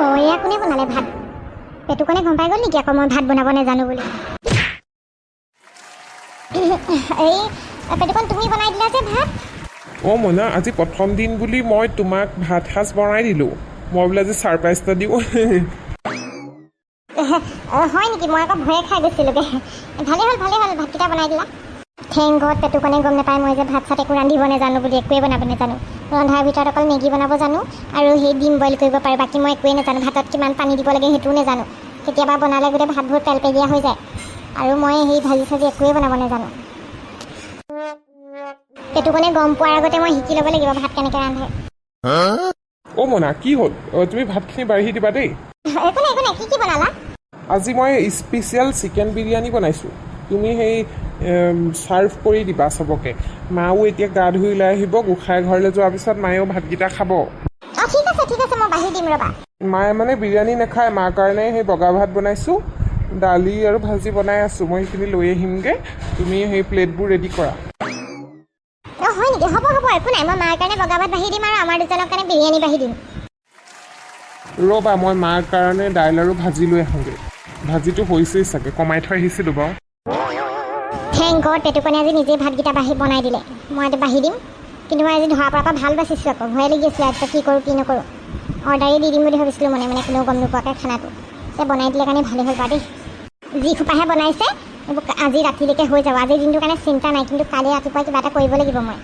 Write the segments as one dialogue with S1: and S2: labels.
S1: অঁ, এয়া কোনে বনালে ভাত? পেটুকণে গম পাই গ'ল নেকি আকৌ মই ভাত বনাব নাজানো বুলি? এই পেটুকণ, তুমি বনাই দিলা যে ভাত?
S2: অ' মনা, আজি প্ৰথম দিন বুলি মই তোমাক ভাত সাজ বনাই দিলোঁ। মই বোলে আজি ছাৰপ্ৰাইজ এটা দিওঁ।
S1: অঁ, হয় নেকি? মই আকৌ ভয়ে খাই গৈছিলোঁগৈ। ভালেই হ'ল, ভালেই হ'ল, ভাতকেইটা বনাই দিলা। Thank god পেটুকণে গম নাপায় মই যে ভাত চাত একো ৰান্ধিব নাজানো বুলি। একোৱেই বনাব নাজানো। ৰন্ধাৰ ভিতৰত অকল মেগী বনাব জানো আৰু সেই ডিম বইল কৰিব পাৰোঁ। বাকী মই একোৱেই নাজানো। ভাতত কিমান পানী দিব লাগে সেইটোও নাজানো। কেতিয়াবা বনালে গোটেই ভাতবোৰ পেলপেলীয়া হৈ যায়। আৰু মই সেই ভাজি চাজি একোৱেই বনাব নাজানো। পেটুকণে গম পোৱাৰ আগতে মই শিকি ল'ব লাগিব ভাত কেনেকৈ ৰান্ধে।
S2: অ' মনা, কি হ'ল? তুমি ভাতখিনি বাঢ়ি দিবা দেই।
S1: একো নাই, একো নাই। কি কি বনালা?
S2: আজি মই স্পেচিয়েল চিকেন বিৰিয়ানী বনাইছোঁ। তুমি সেই ছাৰ্ভ কৰি দিবা চবকে। মাও এতিয়া গা ধুই ওলাই আহিব। গোঁসাই ঘৰলৈ যোৱাৰ পিছত মায়েও ভাতকেইটা খাব।
S1: অঁ, ঠিক আছে, ঠিক আছে, মই বাঢ়ি দিম ৰ'বা।
S2: মায়ে মানে বিৰিয়ানী নাখায়। মাৰ কাৰণে সেই বগা ভাত বনাইছোঁ, দালি আৰু ভাজি বনাই আছোঁ। মই সেইখিনি লৈ আহিমগৈ। তুমি সেই প্লেটবোৰ ৰেডি কৰা।
S1: অঁ, হয় নেকি? হ'ব হ'ব, একো নাই। মই মাৰ কাৰণে বগা ভাত বাঢ়ি দিম আৰু আমাৰ দুজনৰ কাৰণে বিৰিয়ানী বাঢ়ি দিম।
S2: ৰ'বা, মই মাৰ কাৰণে দাইল আৰু ভাজি লৈ আহোঁগৈ। ভাজিটো হৈছেই চাগে, কমাই থৈ আহিছিলোঁ বাৰু।
S1: Thank god পেটুকণে আজি নিজেই ভাতকেইটা বাঢ়ি বনাই দিলে। মই আজি বাঢ়ি দিম। কিন্তু মই আজি ধৰা পৰাৰ পৰা ভাল বাচিছোঁ আকৌ। ভয়ে লাগি আছিলে আজি কি কৰোঁ কি নকৰোঁ। অৰ্ডাৰেই দি দিম বুলি ভাবিছিলোঁ মনে মনে, কোনেও গম নোপোৱাকৈ খানাটো। এতিয়া বনাই দিলে কাৰণে ভালেই হ'ল বাৰু দেই। যি সোপাহে বনাইছে, এইবোৰ আজি ৰাতিলৈকে হৈ যাব। আজিৰ দিনটোৰ কাৰণে চিন্তা নাই, কিন্তু কালি ৰাতিপুৱা কিবা এটা কৰিব লাগিব মই।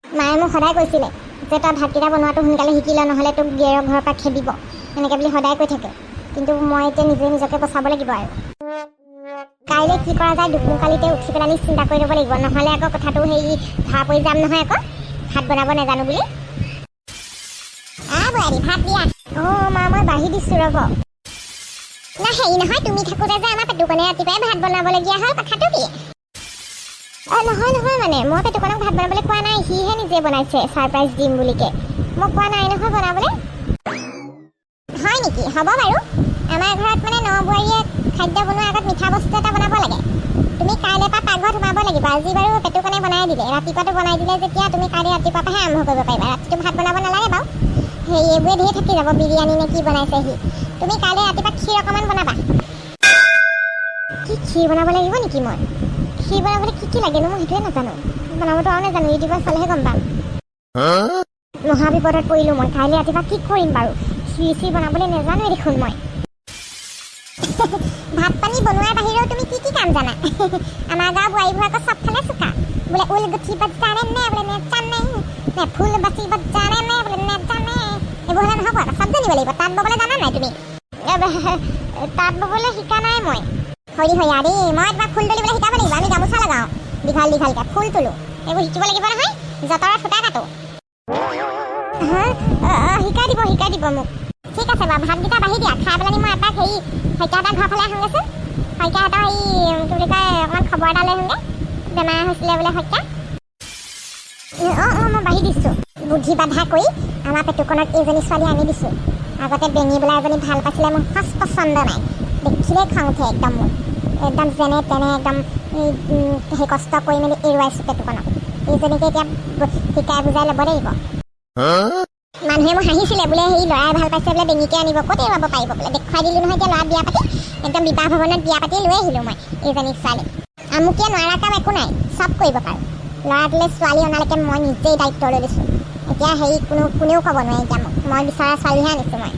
S1: মায়ে মোক সদায় কৈছিলে যে তই ভাতকেইটা বনোৱাটো সোনকালে শিকি ল, নহ'লে তোক গিৰিয়েৰৰ ঘৰৰ পৰা খেদিব, এনেকৈ বুলি সদায় কৈ থাকে। কিন্তু মই এতিয়া নিজে নিজকে বচাব লাগিব আৰু কাইলৈ কি কৰা যায় দোকমোকালিতে উঠি পেলানি চিন্তা কৰি ল'ব লাগিব। নহ'লে আকৌ কথাটো হেৰি ধৰা পৰি যাম নহয় আকৌ ভাত বনাব নাজানো বুলি। বোৱাৰী, ভাত দিয়া। অঁ মা, মই বাঢ়ি দিছোঁ, ৰ'ব। না, হেৰি নহয়, তুমি থাকোঁতে যে আমাৰ পেটুকণে ৰাতিপুৱাই ভাত বনাবলগীয়া হ'ল, কথাটো কি? অঁ, নহয় নহয়, মানে মই পেটুকণক ভাত বনাবলৈ কোৱা নাই। সিহে নিজে বনাইছে ছাৰপ্ৰাইজ দিম বুলিকে। মই কোৱা নাই নহয় বনাবলৈ। হয় নেকি? হ'ব বাৰু। আমাৰ ঘৰত মানে ন বোৱাৰীয়ে খাদ্য বনোৱাৰ আগত মিঠা বস্তু এটা বনাব লাগে। তুমি কাইলৈৰ পৰা পাকঘৰত সোমাব লাগিব। আজি বাৰু পেটুকণে বনাই দিলে, ৰাতিপুৱাটো বনাই দিলে যেতিয়া তুমি কাইলৈ ৰাতিপুৱাৰ পৰাহে আৰম্ভ কৰিব পাৰিবা। ৰাতিটো ভাত বনাব নালাগে বাৰু। সেই এইবোৰে ধেৰ থাকি যাব, বিৰিয়ানী নে কি বনাইছে সি। তুমি কাইলৈ ৰাতিপুৱা ক্ষীৰ অকণমান বনাবা। কি, ক্ষীৰ বনাব লাগিব নেকি মই? ক্ষীৰ বনাবলৈ কি কি লাগেনো, মই সেইটোৱে নাজানো। বনাবতো আৰু নাজানো, ইউটিউবত চালেহে গম পাম। মহাবিপদত পৰিলোঁ মই। কাইলৈ ৰাতিপুৱা কি কৰিম বাৰু? ক্ষীৰ চিৰ বনাবলৈ নাজানোৱে দেখোন মই। ভাত পানী বনোৱাৰ বাহিৰেও তুমি কি কি কাম জানা? আমাৰ গাঁৱৰ বোৱাৰীবোৰ আকৌ চবফালে চোকা বোলে। ঊল গুঠিব জানে নে বোলে? নেজানে। নে ফুল বাচিব জানে নে বোলে? নেজানে। এইবোৰ হ'লে নহ'ব আকৌ, চব জানিব লাগিব। তাঁত ববলৈ জানা নাই তুমি? তাঁত ববলৈ শিকা নাই মই। হৰি হৰি, আৰে মই তোমাক ফুল তুলিবলৈ শিকাব লাগিব। আমি গামোচা লগাওঁ দীঘল দীঘলকৈ, ফুল তোলো, এইবোৰ শিকিব লাগিব নহয়। যঁতৰত সূতা কাটো। হা, শিকাই দিব, শিকাই দিব মোক। ঠিক আছে বাৰু, ভাতকেইটা বাঢ়ি দিয়া। খাই পেলানি মই এপাক হেৰি শইকীয়াহঁতৰ ঘৰ ফালে আহোঁগৈচোন। শইকীয়াহঁতৰ এই কি বুলি কয়, অকণমান খবৰ এটা লৈ আহোঁগৈ। বেমাৰ হৈছিলে বোলে শইকীয়া। অঁ অঁ মই বাঢ়ি দিছোঁ। বুদ্ধি বাধা কৰি আমাৰ পেটুকণক এইজনী ছোৱালী আনি দিছোঁ। আগতে বেঙী বোলা এজনী ভাল পাইছিলে, মোৰ সঁচ পচন্দ নাই, দেখিলেই খং উঠে একদম মোৰ। একদম যেনে তেনে একদম এই, সেই কষ্ট কৰি মেলি এৰুৱাইছোঁ পেটুকণক। এইজনীকে এতিয়া শিকাই বুজাই ল'ব লাগিব। মানুহে মোক হাঁহিছিলে বোলে, সেই ল'ৰাই ভাল পাইছে বোলে, বেঙীকে আনিব, ক'ত এৰুৱাব পাৰিব বোলে। দেখুৱাই দিলোঁ নহয় এতিয়া। ল'ৰা বিয়া পাতি একদম বিবাহ ভৱনত বিয়া পাতি লৈ আহিলোঁ মই এইজনী ছোৱালী। আমুকীয়ে নোৱাৰা কাম একো নাই, চব কৰিব পাৰোঁ। ল'ৰাটোলৈ ছোৱালী অনালৈকে মই নিজেই দায়িত্ব লৈ লৈছোঁ। এতিয়া হেৰি কোনো কোনেও ক'ব নোৱাৰে এতিয়া মোক। মই বিচৰা ছোৱালীহে আনিছোঁ মই।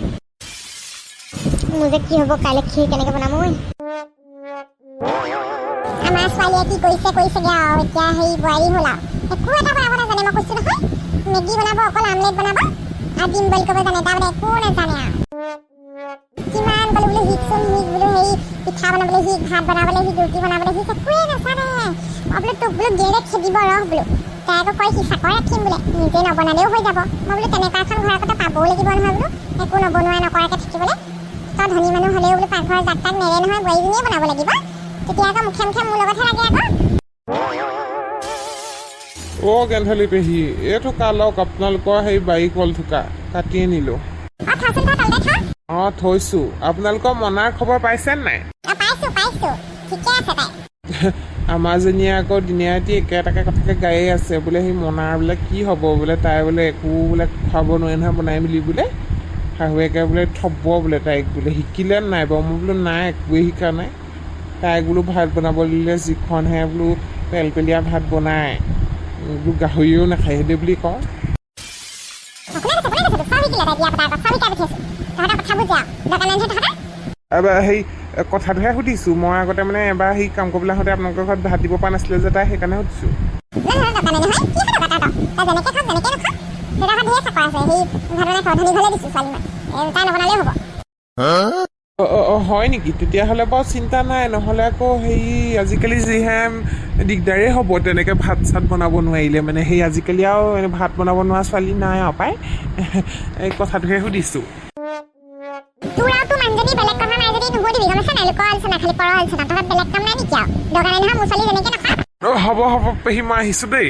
S1: মোৰ যে কি হ'ব কাইলৈ, ক্ষীৰ কেনেকৈ বনাম ঐ? আমাৰ ছোৱালীয়ে কি কৰিছে কৰিছেগৈ আৰু। এতিয়া সেই বোৱাৰী হ'ল আৰু একো এটা বনাব নাজানে। মই কৈছোঁ নহয়, মেগী বনাব, অকল আমলেট বনাব আৰু ডিম বইল কৰিব জানে, তাৰমানে একো নাজানে আৰু। কিমান ক'লো বোলো শিকচোন, শিক বোলো, হেৰি পিঠা বনাবলৈ শিক, ভাত বনাবলৈ শিক, ৰুটি বনাবলৈ শিক, একোৱে নাজানে। মই বোলো তোক বোলো গিৰিয়েৰে খেদিব ৰহ বোলো। তাই আকৌ কয় সি চাকৰ ৰাখিম বোলে, নিজে নবনালেও হৈ যাব। মই বোলো তেনেকুৱা এখন ঘৰ আগতে পাবও লাগিব নহয় বোলো, একো নবনোৱা নকৰাকৈ থাকিবলৈ। তই ধনী মানুহ হ'লেও বোলো পাকঘৰ জাক তাক নেৰে নহয়, বোৱাৰীজনীয়ে বনাব লাগিব। তেতিয়া আকৌ মুখে মুখে মোৰ লগতহে লাগে আকৌ।
S2: অ' গেন্ধালি পেহী, এই থোকা লওক, আপোনালোকৰ সেই বাৰী কল থোকা কাটি আনিলোঁ।
S1: অঁ, থোৱাচোন, থোৱা, তলতে থোৱা।
S2: অঁ, থৈছোঁ। আপোনালোকৰ মনাৰ খবৰ পাইছে নাই?
S1: অঁ, পাইছোঁ পাইছোঁ, ঠিকে আছে তাই।
S2: আমাৰজনীয়ে আকৌ দিনে ৰাতি একেটাকে কথাকে গায়ে আছে বোলে, সেই মনাৰ বোলে কি হ'ব বোলে, তাই বোলে একো বোলে খুৱাব নোৱাৰে নহয় বনাই মেলি বোলে। শাহুৱেকে বোলে থ'ব বোলে তাইক বোলে শিকিলে নাই বাৰু। মই বোলো নাই, একোৱেই শিকা নাই। তাইক বোলো ভাত বনাব দিলে যিখনহে বোলো পেলপেলীয়া ভাত বনায় বোলো, গাহৰিও নাখায় সেইটো বুলি কওঁ।
S1: কোনে কৈছে? কোনে কৈছে? চব শিকিলে তাই বিয়া পতাৰ আগত, চব শিকাই পঠিয়াইছো। তহঁতৰ কথাবোৰ যে আৰু দৰকাৰ নাই নহয় তহঁতৰ।
S2: এবাৰ সেই কথাটোহে সুধিছোঁ মই। আগতে মানে এবাৰ সেই কাম কৰিবলৈ আহোঁতে আপোনালোকৰ ঘৰত ভাত দিব পৰা নাছিলে যে তাই, সেইকাৰণে সুধিছোঁ।
S1: নহয় নহয়, দৰকাৰ নাই নহয়। কি দৰকাৰ তহঁতৰ? তই যেনেকে খাওক, যেনেকে নাখাওক। দেউতাৰ ঘৰত ধেৰ চাকৰ আছে। সেই ভাত বনাই ধনী ঘৰলৈ দিছোঁ ছোৱালী মই। এই তাই নবনালেও হ'ব।
S2: অঁ অঁ অঁ হয় নেকি? তেতিয়াহ'লে বাৰু চিন্তা নাই। নহ'লে আকৌ হেৰি আজিকালি যিহে দিগদাৰেই হ'ব তেনেকৈ ভাত চাত বনাব নোৱাৰিলে। মানে সেই আজিকালি আৰু এনে ভাত বনাব নোৱাৰা ছোৱালী নাই আৰু পাই। এই কথাটোহে সুধিছোঁ।
S1: তোৰ আৰু তোৰ মানুহজনী বেলেগ কথা নাই যদি নুসুধিবি, গম পাইছা নাই? লোকৰ আলোচনা খালি, পৰৰ আলোচনা। তহঁত বেলেগ কাম নাই নেকি আৰু? দৰকাৰ নাই নহয়, মোৰ ছোৱালী যেনেকে নাখাওক।
S2: অঁ, হ'ব হ'ব পেহী, মই আহিছোঁ দেই।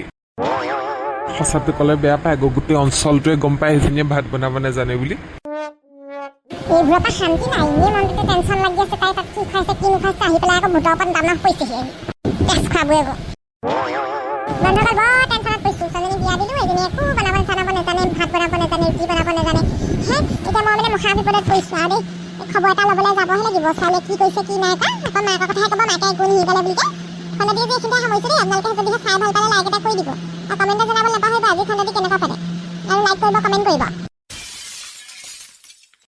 S2: সঁচাটো ক'লে বেয়া পায় আকৌ, গোটেই অঞ্চলটোৱে গম পায় সেইজনীয়ে ভাত বনাব নাজানে বুলি।
S1: এইবোৰৰ পৰা শান্তি নাই। এনেই মনটোতে টেনশ্যন লাগি আছে, তাই তাত কি খুৱাইছে, কি নোখুৱাইছে। আহি পেলাই আকৌ ভূতৰ ওপৰত দানহ পৰিছেহি আহি। তেজ খোৱাবই আকৌ। বন্ধুসকল, বৰ টেনশ্যনত পৰিছোঁ। ছোৱালীজনী বিয়া দিলোঁ, এজনী একো বনাব চানাব নাজানে, ভাত বনাব নাজানে, ৰুটি বনাব নাজানে। হে, এতিয়া মই মানে মহা বিপদত পৰিছোঁ আৰু দেই। এই খবৰ এটা ল'বলৈ যাবহে লাগিব, ছোৱালীয়ে কি কৰিছে কি নাই কৰা। আকৌ মাকৰ কথাহে ক'ব, মাকে একো নিশিকালে বুলি। ফোনত দি যে এইখিনিতে সামৰিছোঁ দেই। আপোনালোকে যদিহে চাই ভাল পালে